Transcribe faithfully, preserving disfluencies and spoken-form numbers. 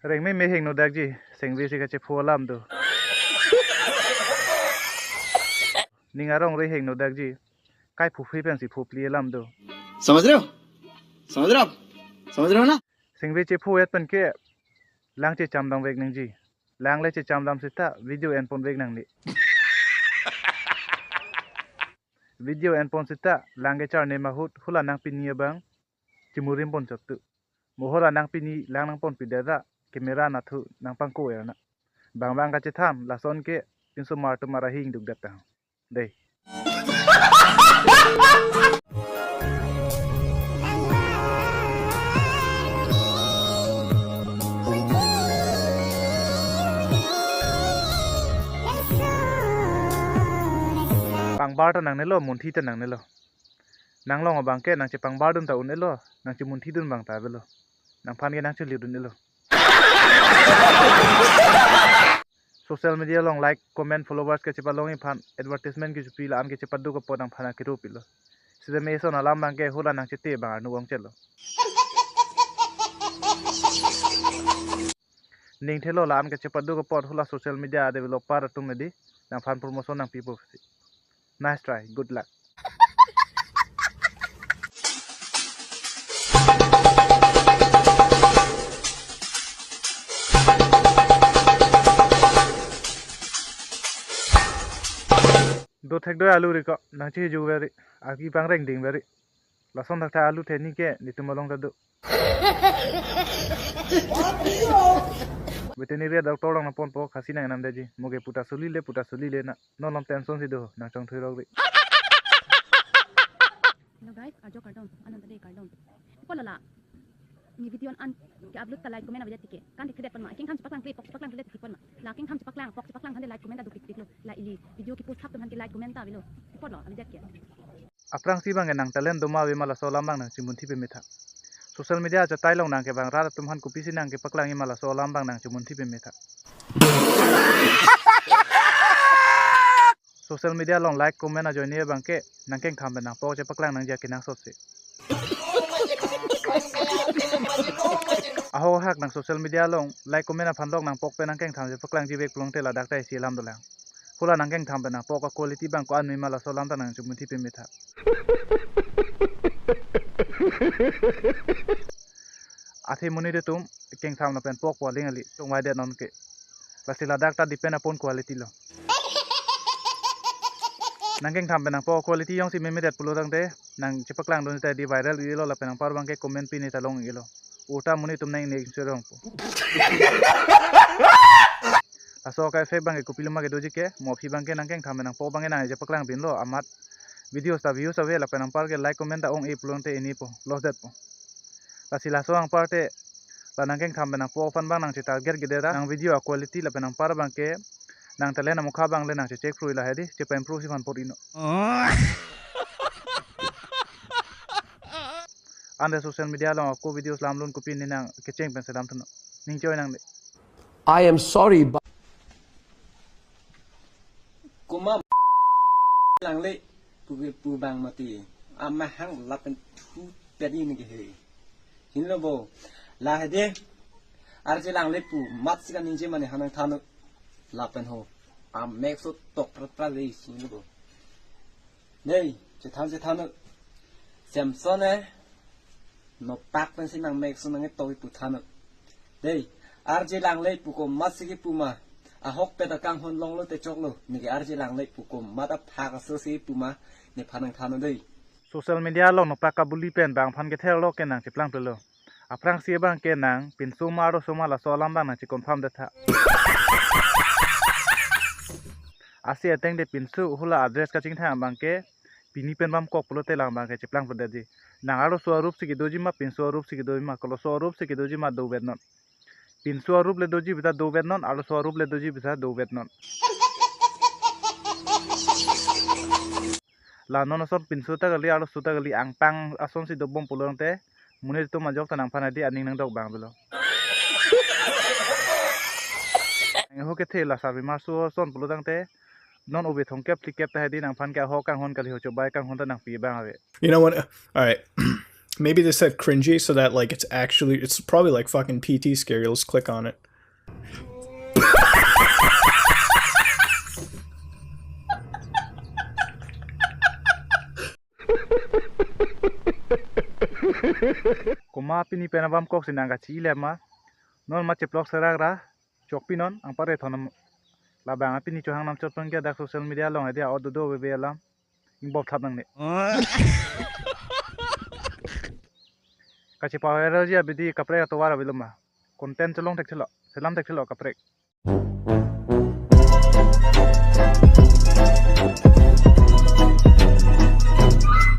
Rengme me hingno dakji, sengve si kachepho alam do. Ning arong re hingno dakji, kai phuphi pensi phupli alam do. समझ रहे हो? समझ रहे हो आप? समझ रहे हो ना? Sengve chepho et pen ke, lang checham damvek nangji. Lang le checham dam seta, video enpon vek nangne. Video enpon seta, lang kecharnem ahut, hula nang pini abang, chimurim pon chot tu. Mo hula nang pini, lang nangponpi dada, camera nathu, nangpangko er na. Bang bang kachetham, lason ke, insomar tumar ahing duk datang. Dei. Pangbar ta nangnelo, munthi ta nangnelo. Nanglong abang ke nangchepangbar dun ta un-elo, nangchemunthi dun bang ta avelo. Nangphan ke nangcheli dun-elo. Social media along like, comment, followers kechepalong iphan advertisement kechopi la-an kechepaduk apot nangphan akero pilo. Sita me eson alam bang ke hula nangchete bang arnu ong chelo. Ning thelo la-an kechepaduk apot hula social media developer atum edi nangphan promotion nangpipo si. Nice try, good luck. Do thek do alu ri ko, nangchehiju veri, aki pangreng ding veri. Lason thakthak alu theni ke, nitum along ta do. Veterinary doctor along nangponpo, Khasi nang enam daji. Mo ke puta suli le, puta suli le na. Non lom tension si do, nangchongthui rok ri. Hello guys, arjo kardom, ananta de kardom. Pu-an lo la. Ne video an ke upload ta like comment avedet tike. Kan de kredet pon ma. Kengtham chepaklang kle, pok chepaklang kle tike pon ma. La kengtham chepaklang, pok chepaklang han de like comment ta duktik tik lo. La ili video kepost thap atum han ke like comment ta avelo. Pu-an lo avedet ke. Aphrangsi bang ke nang talent doma ave ma laso alam bang nangchemunthi peme tha. Social media achatai along nang ke bang rat atum han kopisi nang kepaklang-i ma laso alam bang nangchemunthi peme tha. Social media along like comment ajoine bang ke nang kengtham pen nangpok chepaklang nangji akenangsot si. Ahok ahak nang social media along like comment aphan lok nangpok pen nang kengtham chepaklangji vek pulote ladak ta isi alam dolang. Hula nang kengtham pen nangpok a-quality bang ko-an me ma laso alam ta nangchemunthi peme tha. Athe monit atum kengtham lapen pokpo aling ali chongvaidet non ke. Lasi ladak ta depend upon quality lo. Nang kengtham pen nangpok quality jongsi memedet pulo tangte nang chepaklang dun ta di viral ilo lapen nangpar bang ke comment pini ta long ilo. Uta monit atum nang ne insurong po. Laso ka-effect bang ke kopilo ma kedoji ke, mo aphi bang ke nang kengtham pen nangpok bang ke nang chepaklang pinlo amat videos ta views ave lapen nangpar ke like comment ta ong-e pulote ini po, loss det po. Lasi laso anpar te la nang kengtham pen nangpok aphan bang nangchetarget gede ra nang video a-quality lapen nangpar bang ke nang talent amokha bang le nangchecheck phrui lahai di chepa-improve si aphan por ino. Ante social media along ako videos lamlun kopine nang kecheng pen selam thuno. Ning choi nangne. I am sorry, but Kuma Langle pu pu bang mati. Amahang lapen thu pedi ni ke he. Hinlo bo. La he de. Arje Langle pu mat si kaningje mane hanang thanu. Lapen ho. Amek so tok prat prat le si hinlo bo. Dei, chethan chethan. Samson eh. Nopak pensi nang mek so nang tok ipu thanu. Dei, Arje Langle pu komat si kipu ma. Ahokpet akanghon longlo te choklo. Neke Arje Langle pu komat aphak aso si kipu ma. Nephan nang thanu dei. Social media along nopak kabuli pen bang aphan kether lo ke nang cheplang pelo. Aphrangsi bang ke nang pinso ma arloso ma laso alam bang nang che-confirm det tha. Asi ateng de pinso hula address kachingthang bang ke pini pen bam kok pulote lang bang ke cheplang pledetji. Nang arloso arup si kedoji ma pinso arup si kedoji ma koloso arup si kedoji ma dovet non. Pinso arup le doji bita dovet non, arloso arup le doji bita dovet non. La non ason pinso ta kali, arloso ta kali, angpang ason si dobom pulo tangte, monit atum ajok ta nangphan adi aning nangdok bang pulo. Nang ho kethe la sarvi marso ason pulo tangte, non ove thomkep phlikep ta hedi nangphan ke ahok kanghon kali ho chobai kanghon ta nangpi bang ave. You know what? All right. Maybe they said cringy so that, like, it's actually, it's probably, like, fucking P T scary. Let's click on it. Komat pini pen abangkok si nangkachi le ma. Non ma cheplok serak ra. Chokpi non, anparke thon nam. Labang pini chohang nam chot pangke dak social media along dia ododo bebe alam. Ingbop thap nangne. Kachepa-viral ji abidi kaprek atovar avelo ma. Content cholong thekthelo, selam thekthelo kaprek.